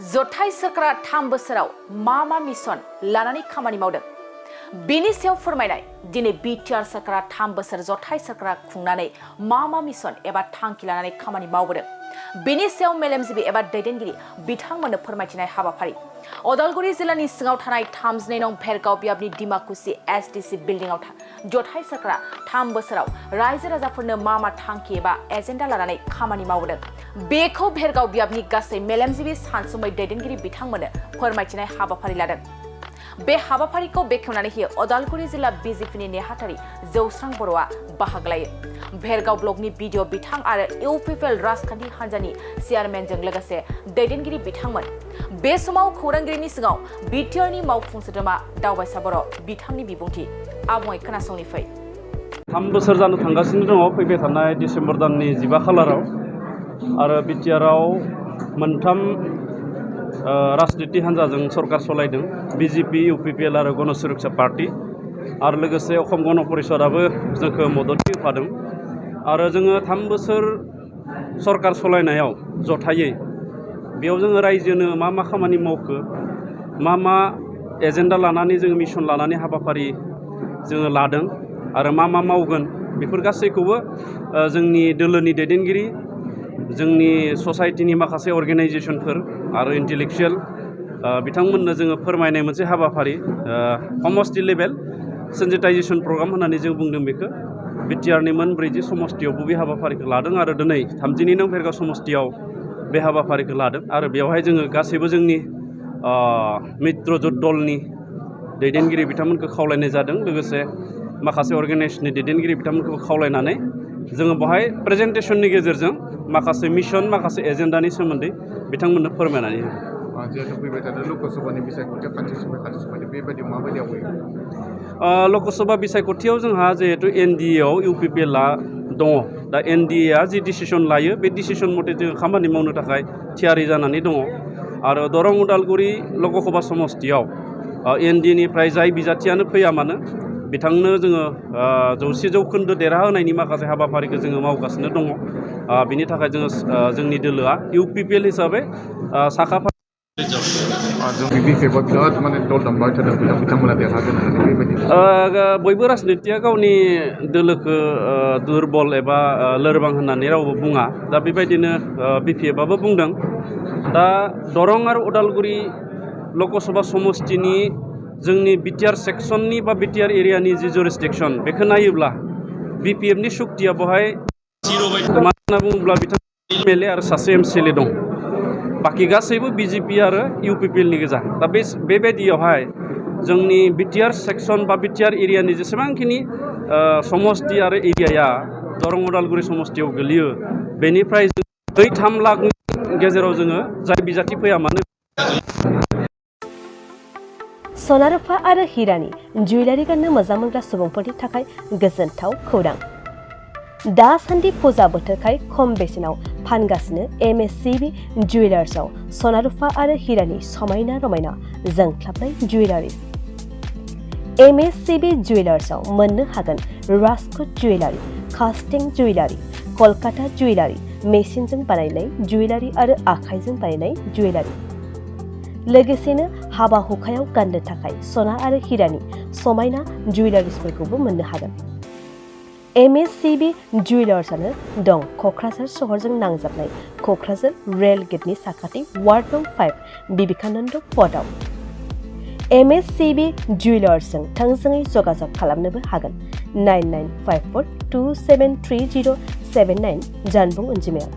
जथाय सोरखारा 3 बोसोराव मा मिशन लानानै खामानि मावदों बेनि सायाव फोरमायनाय दिनै बिटिआर सोरखारा 3 बोसोर जथाय सोरखारा खुंनानै मा मिशन एबा थांखि लानानै खामानि मावबोदों बेनि सायाव मेलेमजिबि एबा दैदेनगिरि बिथांमोननो फोरमायथिनाय हाबाफारि उदालगुरि जिल्लानि सिङाव थानाय 32 नं भेरगाव बियाबनि दिमाकुसि एस.ट बिल्डिंआव जथाय सोरखारा 3 बोसोराव रायजो राजाफोरनो मा थांखि एबा एजेन्डा लानानै खामानि मावदों बेखौ भेरगाव बियाबनि गासै मेलेमजिबि सानसुमै दैदेनगिरि बिथांमोननो फोरमायथिनाय हाबाफारि लादों बे हाबाफारिखौ बेखेवनानै होयो उदालगुरि जिल्ला बिजेपिनि नेहाथारि जौस्रां बर'आ बाहागो लायो भेरगाव ब्लकनि भिडिअ बिथां आरो इउपिपिएल राजखान्थि हान्जानि चेयारमेनजों लोगोसे दैदेनगिरि बिथांमोन बे समाव खौरांगिरिनि सिगाङाव बिटिआरनि मावफुं सोद्रोमा दावबायसा बर' बिथांनि बिबुंथि आबुङै खोनासंनि फै 3 बोसोर जानो थांगासिनो दङ फैबाय थानाय डिसेम्बर दाननि 15 खालाराव आरो बिटिआराव मोनथाम राजनीति हान्जाजों सरकार सलायदों बिजेपि इउपिपिएल आरो गण सुरक्षा पार्टी आरो लोगोसे अखम गण परिषदाबो जोंखौ मदद होफादों आरो जोङो 3 बोसोर सरकार सलायनायाव जथायै बेयाव जोङो रायजोनो मा खामानि मावखो मा एजेन्डा लानानै जोङो मिशन लानानै हाबाफारि जोङो लादों आरो मा मावगोन बेफोर गासैखौबो जोंनि दोलोनि दैदेनगिरि जोंनि ससाइटिनि माखासे अर्गेनाइजेशनफोर आरो इन्टेलेक्चुयेल बिथांमोननो जोङो फोरमायनाय मोनसे हाबाफारि समष्टि लेभेल सेन्सिटाइजेशन प्रग्राम होननानै जों बुंदों बेखौ बिटिआरनि मोन 40 समष्टियावबो बे हाबाफारिखौ लादों आरो दिनै 32 नं भेरगाव समष्टियाव बे हाबाफारिखौ लादों आरो बेवहाय जोङो गासैबो जोंनि मित्र जোट दलनि दैदेनगिरि बिथांमोनखौ खावलायनाय जादों लोगोसे माखासे अर्गेनाइजेशननि दैदेनगिरि बिथांमोनखौ खावलायनानै जोङो बेवहाय प्रेजेन्टेशननि गेजेरजों माखासे मिशन माखासे एजेन्डानि सोमोन्दै बिथांमोननो फोरमायनानै होगोन जिहेतु फैबाय थानाय ल'कसभानि बिसायख'थिया खाथि बेबायदि माबायदि आवगायो ल'कसभा बिसायख'थियाव जोंहा जिहेतु एनडिएआव इउपिपिएलआ दङ दा एनडिएआ जि डिसिसन लायो बे डिसिसन मथे जोङो खामानि मावनो थाखाय थियारि जानानै दङ आरो दरं उदालगुरि ल'कसभा समष्टियाव एनडिएनिफ्राय जाय बिजाथियानो फैया मानो बिथांनो जोङो 100% देरहाहोनायनि माखासे हाबाफारिखौ जोङो मावगासिनो दङ बिनि थाखाय जोङो जोंनि दोलोआ इउपिपिएल हिसाबै साखा जोंनि बिखेबा बिराद माने दल दामबाय थादों बिथांमोना देरहागोन होननानै बेबायदि बयबो राजनितिया गावनि दोलोखौ दुरबल एबा लोरबां होननानै रावबो बुङा दा बेबायदिनो बिपिएफआबो बुंदों दा दरं आरो उदालगुरि ल'कसभा समष्टिनि जोंनि बिटिआर सेक्सननि बा बिटिआर एरियानि जि जुरिसडिक्सन बेखौ नायोब्ला बिपिएफनि शक्तिया बेवहाय मानो होनना बुङोब्ला बिथांनि एमएलए आरो सासे एमसिएलए दं बाखि गासैबो बिजेपि आरो इउपिपिएलनि गोजा दा बेबायदियावहाय जोंनि बिटिआर सेक्सन बा बिटिआर एरियानि जेसेबांखिनि समष्टि आरो एरियाया दरं उदालगुरि समष्टियाव गोलैयो बेनिफ्राय 3 लाखनि गेजेराव जोङो जाय बिजाथि फैया मानो सना रुफा आरो हिरानि जुवेलारि गाननो मोजां मोनग्रा सुबुंफोरनि थाखाय गोजोनथाव खौरां दासान्दि फुजा बोथोरखाय खम बेसेनाव फानगासिनो एमएससिबि जुवेलार्सआव सना रुफा आरो हिरानि समायना रमायना जोंख्लाबनाय जुवेलारिज एमएससिबि जुवेलार्सआव मोननो हागोन राजकोट जुवेलारि कास्टिं जुवेलारि कलकाता जुवेलारि मेसिनजों बानायनाय जुवेलारि आरो आखाइजों बानायनाय जुवेलारि लोगोसेनो हाबा हुखायाव गाननो थाखाय सना आरो हिरानि समायना जुवेलारिसफोरखौबो मोननो हागोन एमएससिबि जुवेलार्सआनो दं क'क्राझार सहरजों नांजाबनाय क'क्राझार रेल गेटनि साखाथि वार्ड नं 5 बिबेकानन्द पथआव एमएससिबि जुवेलार्सजों थोंजोङै जगाजग खालामनोबो हागोन 9954273079 जानबुं अनजिमायाव